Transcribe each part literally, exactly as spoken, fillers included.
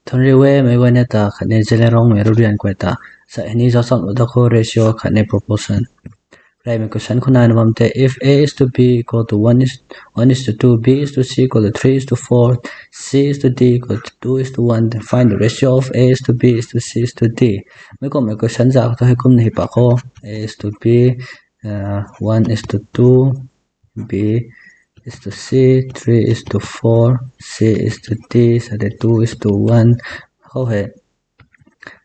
Thunri we mei guayna ta khatni Zeliangrong mei rudian kuay ta. Sa hini zauc sam lo da khou ratio khatni proportion. Reymei question khou naina bam the, if A is to B equal to one is, one is to two, B is to C equal to three is to four, C is to D equal to two is to one, then find the ratio of A is to B is to C is to D. Mei kummei question zauc khou thu hei kumna hi pa khou, A is to B, uh, one is to two, B is to C, three is to four, C is to D, sa de two is to one. Khou hei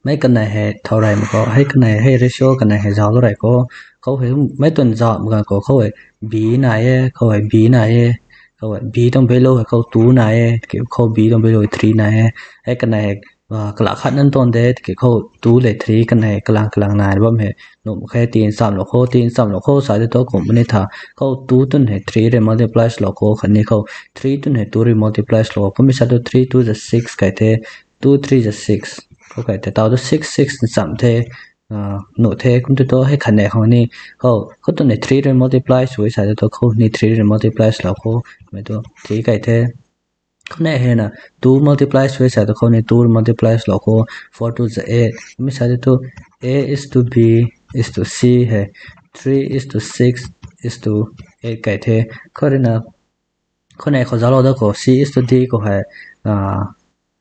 mei kanei hei thow reymei khou, hei kanei hei ratio kanei hei zauc lo rey khou, khou hei mei tuang zauc mak khou, khou hei B nai e, khou hei B nai e, khou hei B tuang value hei khou two nai e, tiki khou B tuang value three nai e, hei kanei hei, ah, kalam khat nunc tuang de, tiki khou two le three kanei kalang kalang nai bam hei. Nuh mak khe, tin cham lo khou, tin cham lo khou sa de thu kum ni tha, khou two tun hei three rui multiply lo khou, khatni khou three tun hei two rui multiply lo khou, kummei sa thu three two za six kai the, two three za six, khou kai the, tau thu six six na cham the, ah, nuh the, kum tu thu hei khatni khou ni, khou, khou tun hei three rui multiply sw e sa de thu khou ni three rui multiply lo khou, mei tu three kai the. Khou ni hei na two multiply sw e sa de thu khou ni two rui multiply lo khou, four two za eight, kummei sa de thu A is to B is to C hei three is to six is to eight kai the. Khou rui na, khou ni khou zauc lo da khou C is to D khou hei, ah,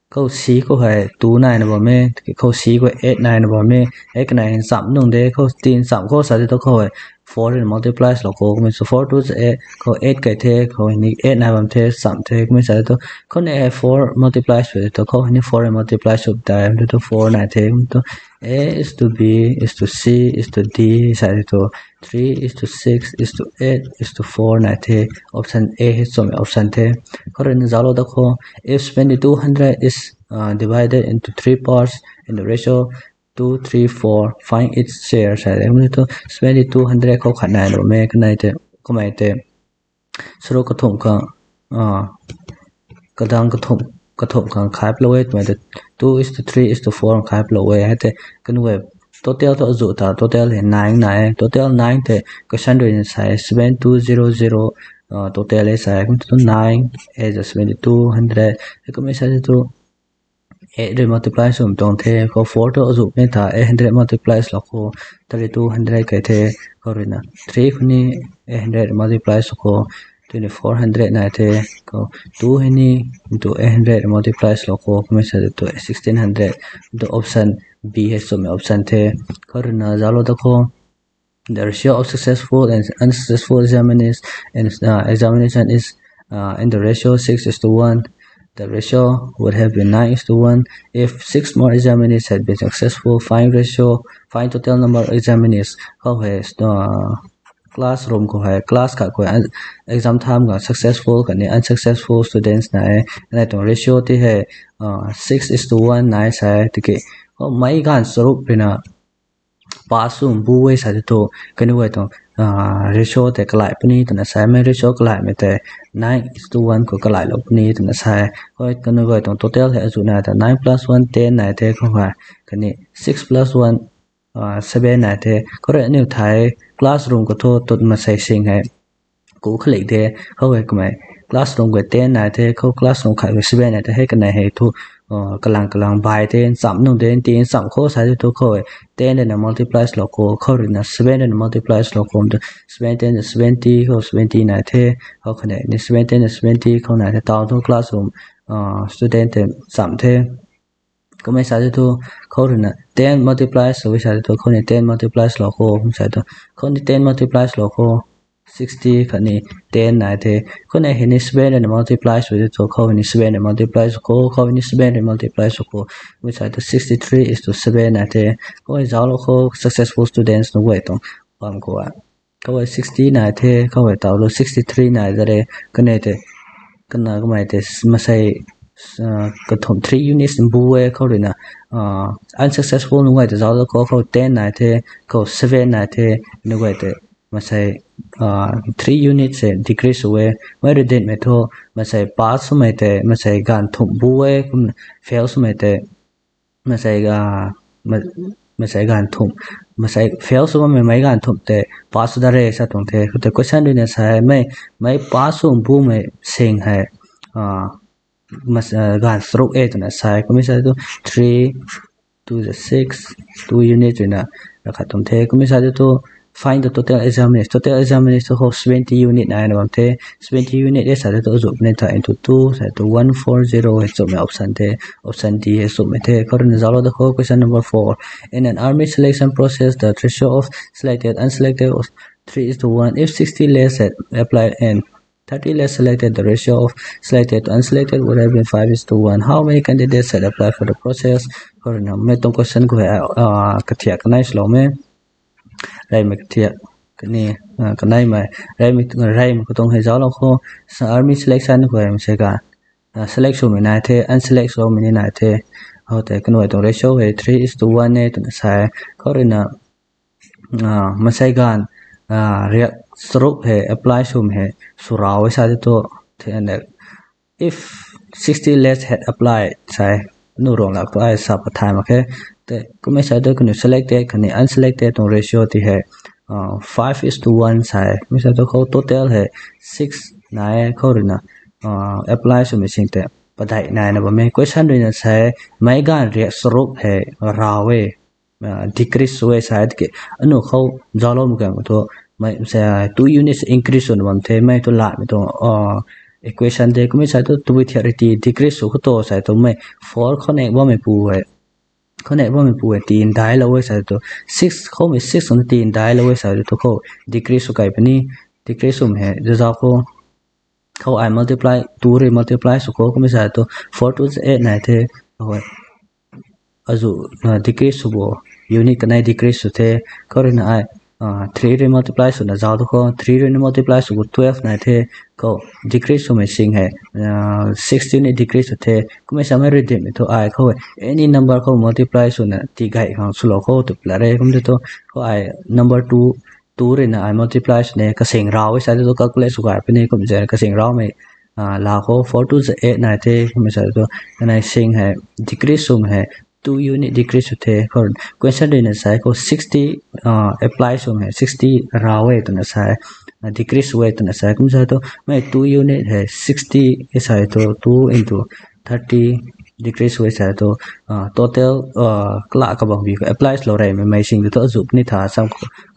khou C khou hei two naina bam e, tiki khou C khou eight naina bam e, hei kanei hei cham nung de, khou tin cham khou sa de thu khou hei four rui multiply lo khou, kummei sa four two za eight, khou eight kai the, khou ni eight nai bam the, cham the, kummei sa de thu, khou ni hei four multiply sw de thu khou ni four rui multiply sw dai, kum tu thu four nai the, kum tu A is to B is to C is to D sa de thu three is to six is to eight is to four nai the, option A hei chumhmei option the. Khou rui na zauc lo da khou, if seventy two hundred is, uh, divided into three parts in the ratio two three four, find its share sa de, kum tu seventy two hundred khou khat nai lo mei kanei the, kummei the, saruk kathumh khang, ah, kadang kathumh, kathumh khang khaip lo e twmei the, two is to three is to four khaip lo e, hei the, kanu e total thu azuh ta, total hei nine nai e, total nine the, question rui na sa e seven two zero zero, ah, total e sa e, kum tu nine as a seventy two hundred, hei kummei sa de thu eight rui multiply swm tuang the, khou four thu azuh ni tha, eight hundred multiply lo khou, thirty two hundred kai the, khou rui na three khou ni eight hundred multiply lo khou, twenty four hundred nai the, khou two hei ni into eight hundred multiply lo khou, kummei sa de thu sixteen hundred, tu option B hei chumhmei option the. Khou rui na zauc lo da khou, the ratio of successful and unsuccessful examination, and, uh, examination is, uh, in the ratio six is to one. The ratio would have been nine is to one if six more examinees had been successful. Find ratio, find total number of examinees. Khou hei, uh, classroom khou hei, class khat khou hei, un-, exam tham khang successful khatni unsuccessful students nai e. Kanei tuang ratio tei hei, uh, six is to one nai sa e, tiki khou meic ganv charuk rui na pass swmbu e sa de thu, kanu guay tuang, ah, ratio tei kalai puni twna sa e, mei ratio kalaimei tei nine is to one khou kalai lou puni twna sa e. Khou kanu guay tuang total hei azuh nai ta nine plus one ten nai the khou hei, khatni six plus one, ah, seven nai the. Khou rui aniu thei classroom khou thu tut masei sing hei ku khalik de, khou hei kamei classroom khou ten nai the, khou classroom khat khou seven nai the, hei kanei hei thu, uh, kalang kalang bai the, ncham nung de, nti ncham khou sa de thu khou hei ten rui na multiply lo khou, khou rui na seven rui na multiply lo khou, tu seven ten seventy, khou seventy nai the, khou khatni ni seven ten seventy khou nai the, tau thu classroom, uh, student tei ncham the. Kummei sa de thu, khou rui na ten multiply sw e sa de thu, khou ni ten multiply lo khou, kum sa thu, khou ni ten multiply lo khou, sixty khatni ten nai the. Khou ni hei ni seven rui na multiply sw de thu, khou ni seven rui multiply sw khou, khou ni seven rui multiply sw khou, kummei sa thu sixty three is to seven nai the. Khou hei zauc lo khou successful students nunc guay tuang bam khou a. Khou hei sixty nai the, khou hei tau lo sixty three nai za re, kanei tei, kana kamei tei masei, uh, kathumh three units mbu e, khou rui na, uh, unsuccessful nunc guay tei zauc lo khou, khou ten nai the, khou seven nai the, nunc guay tei masei, uh, three units hei decrease sw e, mei rui dinmei thu, masei pass swmei tei masei ganv thumh bu e, kum fail swmei tei masei, ah, ma-, masei ganv thumh, masei fail sw bammei meic ganv thumh tei pass sw da re sa tuang the. Khoutei question rui na sa e, mei, mei pass sw bumei sing hei, ah, ganv charuk e twna sa e. Kumna sa tu three, two the six, two unit ruina rakhat tuang the. Kumna sa tu find the total examination. Total examination khou seventy unit naina bam the. Seventy unit e sa tu azuh puni tha into two sa tu one four zero hei chumhmei option the. Option D hei chumhmei the. Khou ruina zauclou da khou question number four. In an army selection process, the ratio of selected, unselected was three is to one. If sixty less had applied and thirty less selected, the ratio of selected to unselected would have been five is to one. How many candidates had applied for the process? Khou ruina mei tuang question khou hei kathiak kanei swlou me. Reymei kathiak kani, kaneimei, reymei, reymei khou tuang hei zauclou khou, army selection khou hei masei ganv select swmei nai the, unselect swloumei ni nai the. Khoutei kanuai tuang ratio hei three is to one e twna sa e. Khou ruina masei ganv riak charuk hei apply swmei hei sw rau e sa tu the. If sixty less had applied sa e, nu ruang lak tu ai sa pat thay mak khe. Kumna sa tu kaniw selected khatni unselected tuang ratio ti hei five is to one sa e. Kumna sa tu khou total hei six nai e. Khou ruina apply swmei sing tei padeih naina bam e. Question ruina sa e, meic ganv riak charuk hei rau e, decrease sw e sa e. Tiki aniu khou zaucloumei ganv khou thu mei sa two units increase swna bam the. Mei tu latmei tuang equation de. Kumna sa tu tabui thiak rui ti decrease sw khou tu sa tu mei four khou nek bammeipu hei, khou nek bammeipu hei ti ndailou e sa tu six khoumei six khou na ti ndailou e sa tu khou decrease sw kai puni. Decrease swmei hei zazau khou, khou ai multiply, two rui multiply sw khou kumna sa tu four two eight nai the. Azuh decrease sw bo unit kanei decrease sw the. Khou ruina ai three rui multiply swna zauc tu khou three rui ni multiply sw khou twelve nai the. Khou decrease swmei sing hei six unit decrease sw the. Kumna samei rui dimmei thu ai khou any number khou multiply swna tigay khang swlou khou tu pla re. Kumna tu khou ai number two, two ruina ai multiply swna kasing rau e sa tu calculate sw gay puni. Kumna kasing raumei la khou four two eight nai the. Kumna sa tu kanei sing hei decrease swmei hei two unit decrease sw the. Khou question ruina sa e khou sixty apply swmei hei sixty rau e twna sa e, decrease sw e twna sa e. Kumna sa tu mei two unit hei sixty e sa tu two into thirty decrease sw e sa tu total kala kabangbi khou apply swlou reymei mei sing tu thu azuh puni tha sam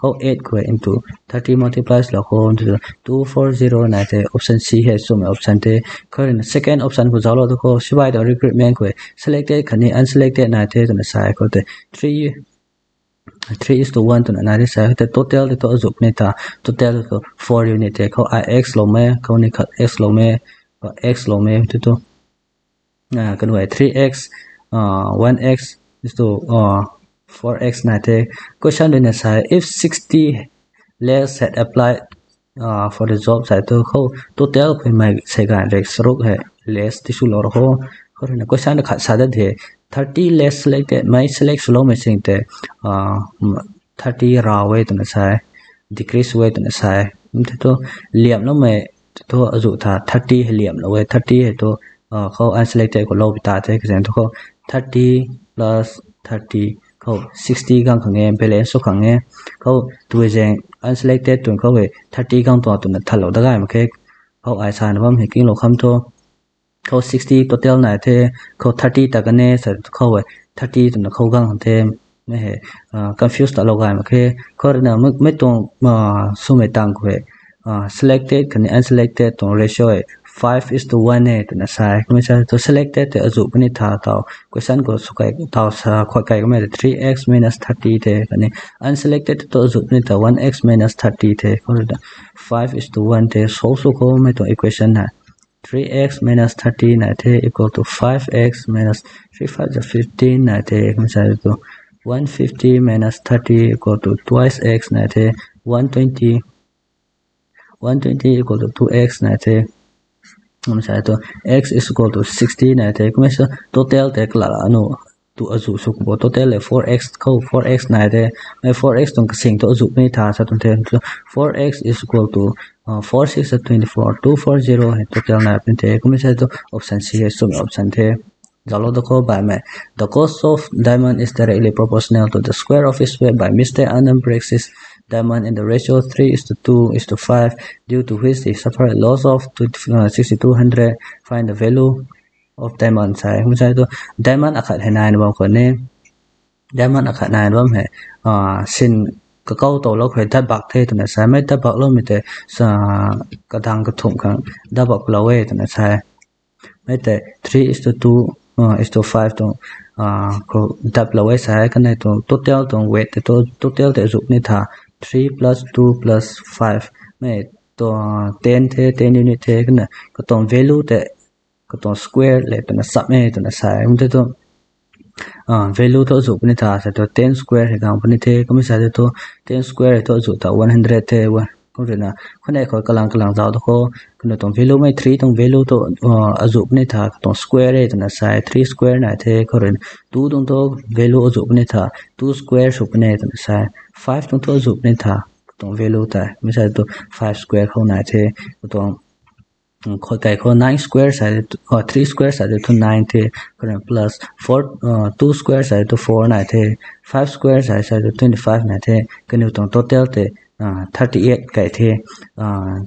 khou eight khou into thirty multiply swlou khou two four zero nai the. Option C hei chumhmei option the. Khou ruina second option khou zauclou tu khou sibai tuang recruitment khou selected khatni unselected nai the twna sa e. Khoutei three is to one twna nai the sa e. Khoutei total tei thu azuh puni tha, total tei thu four unit the. Khou ai x lou me, khou ni khat x lou me, x lou me tu tu kanuai three x, one x is to four x nai the. Question ruina sa e, if sixty less had applied for the job sa tu khou total khou mei sei ganv riak charuk hei less ti swlou ra khou. Khou ruina question khat sa dat the, thirty less selected, mei select swloumei sing tei thirty rau e twna sa e, decrease sw e twna sa e. Tei tu liamloumei tei thu azuh tha thirty hei liamlou e. Thirty hei tu khou unselected khou lou pi ta the. Kazaeng tu khou thirty plus thirty khou sixty gang khang e, balance sw khang e. Khou tui zaeng unselected tuang khou hei thirty gang tuang twna thalou dat gay mak khe. Khou ai sana bam hei kinglou kham thu khou sixty total nai the, khou thirty ta kan e sa khou hei thirty twna khou gang the. Mei hei confuse talou gay mak khe. Khou ruina mei tuang swmei tang khou hei selected khatni unselected tuang ratio hei five is to one e twna sa e. Kumna sa tu selected tei azuh puni tha tau question khou sw kai tau sa khuay kai kamei tei three x minus thirty the. Khatni unselected tei tu azuh puni tha one x minus thirty the. Khou ruina five is to one the. Solve sw khou mei tuang equation hei three x minus thirty nai the equal to five x minus three five za fifteen nai the. Kumna sa tu one fifty minus thirty equal to twice x nai the. One twenty, one twenty equal to two x nai the. Kumna sa tu x is equal to sixty nai the. Kumna sa total tei kalala nu tu azuh sw bo total hei four x khou four x nai the. Mei four x tuang kasing tu azuh puni tha sa tuang the. Four x is equal to four six twenty four, two four zero hei total nai puni the. Kumna sa tu option C hei chumhmei option the. Zauclou da khou baihmei, the cost of diamond is directly proportional to the square of its weight. By mistake, Anand breaks his diamond in the ratio three is to two is to five, due to which he suffer a loss of sixty two hundred. Find the value of diamond sa e. Kum sa tu diamond akhat hei naina bam khou ni, diamond akhat naina bam hei, sin kakou tow lou khou hei dat bak the twna sa e. Mei dat bak loumei tei kadang kathumh khang dat bak lou e twna sa e. Mei tei three is to two is to five tuang khou dat lou e sa e. Kanei tuang total tuang weight tei, total tei azuh puni tha three plus two plus five, mei tuang ten the, ten unit the. Kana katuang value tei katuang square le twna sap e twna sa e. Kum tei tu value thu azuh puni tha sa tu ten square hei gang puni the. Kummei sa tei tu ten square hei thu azuh tha one hundred the. Kum ruina khou nei khou kalang kalang zauc tu khou, kaniw tuang value mei three tuang value thu azuh puni tha katuang square e twna sa e, three square nai the. Khou ruina two tuang thu value azuh puni tha two square sw puni twna sa e. Five tuang thu azuh puni tha katuang value tei, kummei sa tu five square khou nai the. Katuang khou tei khou nine square sa, three square sa tu nine the. Khou ruina plus four, two square sa tu four nai the. Five square sa sa tu twenty five nai the. Kaniw tuang total tei thirty eight kai the.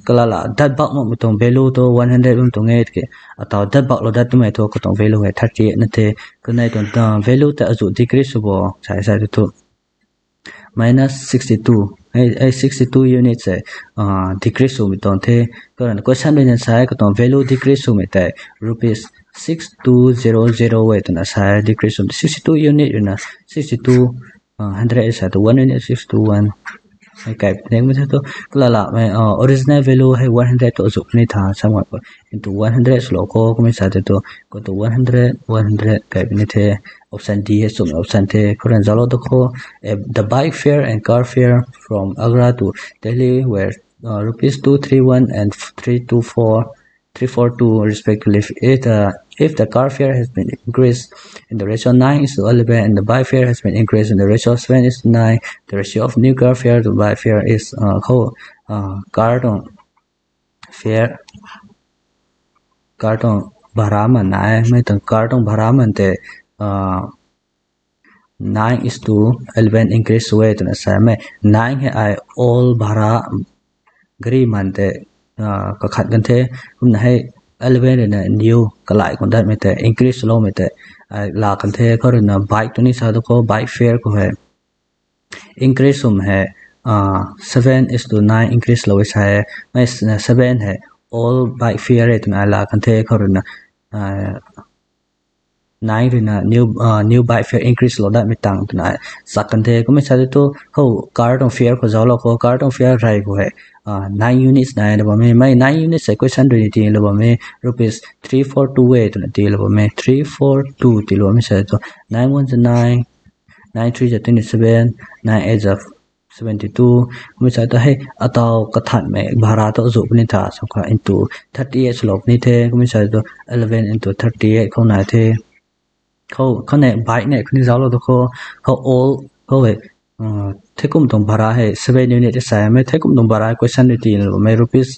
Kalala dat bak makmei tuang value thu one hundred bam tuang e tiki, ataw dat baklou dat twmei thu katuang value hei thirty eight na the. Kanei tuang value tei azuh decrease sw bo sa sa tu minus sixty two, sixty two units hei decrease swmei tuang the. Khou ruina question ruina sa e katuang value decrease swmei tei rupees six two zero zero e twna sa e. Decrease swmei sixty two unit ruina sixty two, hundred sa tu one unit six two one. Hei kai puni, kummei sa tu kalalamei original value hei one hundred tu azuh puni tha sa e. Into one hundred swlou khou, kummei sa tei tu khou tu one hundred, one hundred kai puni the. Option D hei chumna option the. Khou ruina zauclou tu khou, the bike fare and car fare from Agra to Delhi were rupees two three one and three two four, three four two respectively. If the, if the car fare has been increased in the ratio nine is to eleven and the bike fare has been increased in the ratio seven is to nine, the ratio of new car fare to bike fare is, khou, car tuang fare, car tuang bhara man nai e. Mei tuang car tuang bhara man tei nine is to eleven increase sw e twna sa e. Mei nine hei ai old bhara, gari man tei kakhat kan the. Kumna hei eleven ruina new kalai khou datmei tei increase swloumei tei ai laa kan the. Khou ruina bike tu ni sa tu khou bike fare khou hei increase swmei hei seven is to nine increase lou e sa e. Mei seven hei old bike fare e twna ai laa kan the. Khou ruina nine ruina new, new bike fare increase lou datmei tang twna ai chak kan the. Kummei sa tei tu khou car tuang fare khou zauclou khou, car tuang fare rey khou hei nine units naina bam e. Mei nine units hei question ruina tiilou bam e, rupees three four two e twna tiilou bam e. Three four two tiilou bammei sa tu nine one za nine, nine three za twenty seven, nine eight za seventy two. Kummei sa tu hei ataw kathanmei bhara thu azuh puni tha sa khou into thirty eight swlou puni the. Kummei sa tu eleven into thirty eight khou nai the. Khou khatni bike ni khatni zauclou tu khou, khou old khou hei theikum tuang bhara hei seven unit sa e. Mei theikum tuang bhara question ruina tiilou bam e, rupees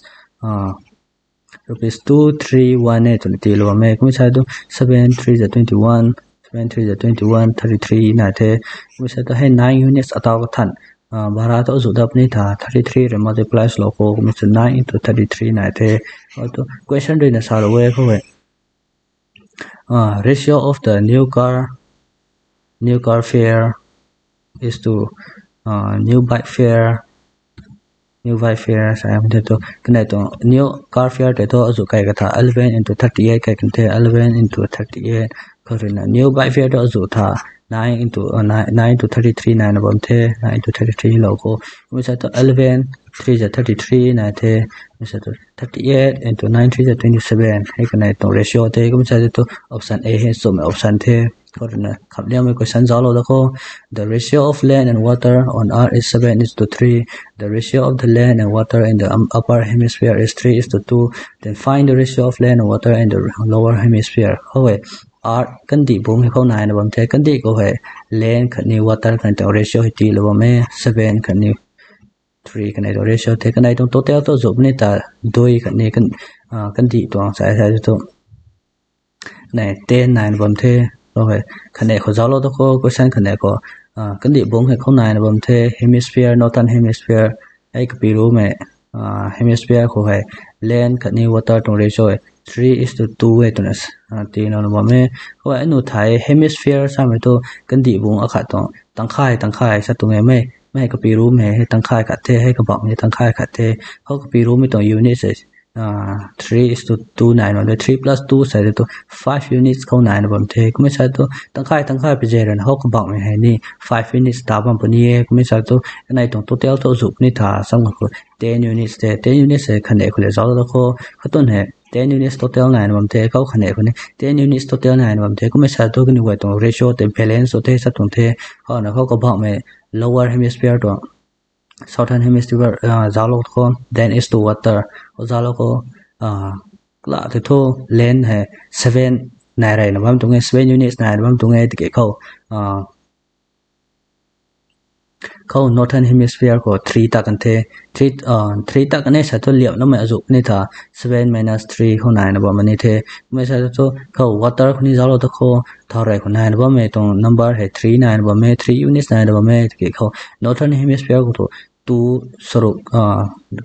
rupees two three one e twna tiilou bam e. Kummei sa tu seven three za twenty one, seven three za twenty one, thirty three nai the. Kummei sa tu hei nine units ataw kathan bhara thu azuh dat puni tha thirty three rui multiply swlou khou, kummei sa nine into thirty three nai the. Khou tu question ruina salou e khou hei ratio of the new car, new car fare is to new bike fare, new bike fare sa e. Mei tei tu kanei tuang new car fare tei thu azuh kai ka tha eleven into thirty eight kai kan the. Eleven into thirty eight khou ruina new bike fare thu azuh tha nine into, nine into thirty three naina bam the. Nine into thirty three lou khou, kummei sa tu eleven three za thirty three nai the. Kummei sa tu thirty eight into nine three za twenty seven. Hei kanei tuang ratio the. Kummei sa tei tu option A hei chumna option the. Khou ruina khamliangmei question zauclou da khou. The ratio of land and water on Earth is seven is to three. The ratio of the land and water in the upper hemisphere is three is to two. Then find the ratio of land and water in the lower hemisphere. Khou hei Earth kandih bungc hei khou naina bam the. Kandih khou hei land khatni water khatni tuang ratio hei tiilou bam e, seven khatni three kanei tuang ratio the. Kanei tuang total thu azuh puni ta dui khatni kandih tuang sa sa tu kanei ten naina bam the. Khou hei khatni khou zauclou da khou, question khatni khou kandih bungc hei khou naina bam the. Hemisphere, northern hemisphere, hei kapirumei hemisphere khou hei land khatni water tuang ratio e three is to two e twna tina na bam e. Khou aniu thei hemisphere samei thu kandih bung akhat tuang tangkhay tangkhay sa tuang e mei. Mei kapi rumei hei tangkhay khat the, hei kabangc hei tangkhay khat the. Khou kapi rumei tuang unit se three is to two naina bam the, three plus two sa the tu five units khou naina bam the. Kummei sa tu tangkhay tangkhay pi ze rana khou kabangcmei hei ni five units ta bam puni e. Kummei sa tu kanei tuang total thu azuh puni tha sam khou ten units the, ten units hei khanei khou le zauc da khou khatun hei ten units total naina bam the, khou khanei khou ni ten units total naina bam the. Kummei sa tu kaniw guay tuang ratio tei balance sw the sa tuang the. Khouna khou kabangcmei lower hemisphere tuang southern hemisphere zauclou khou, then is to water khou zauclou khou, kala tei thu land hei seven nai reyna bam tuang e, seven units naina bam tuang e tiki khou khou northern hemisphere khou three ta kan the. Three ta kan e sa thu liamloumei azuh puni tha seven minus three khou naina bam ni the. Kummei sa thu khou water khou ni zauclou ta khou thau rey khou naina bammei tuang number hei three naina bam e, three units naina bam e tiki khou northern hemisphere khou thu two saruk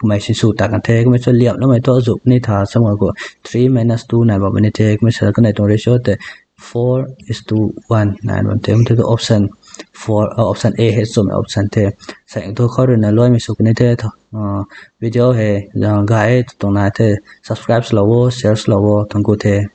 kamei sinsw ta kan the. Kummei sa liamloumei thu azuh puni tha sam khou three minus two naina bam ni the. Kummei sa kanei tuang ratio tei four is to one naina bam the. Kummei thu option four, option A hei chumei option the. Sa thu khou ruina luaimei sw puni the. Video hei gay tuang nai the, subscribe lou o, share lou o, thank you the.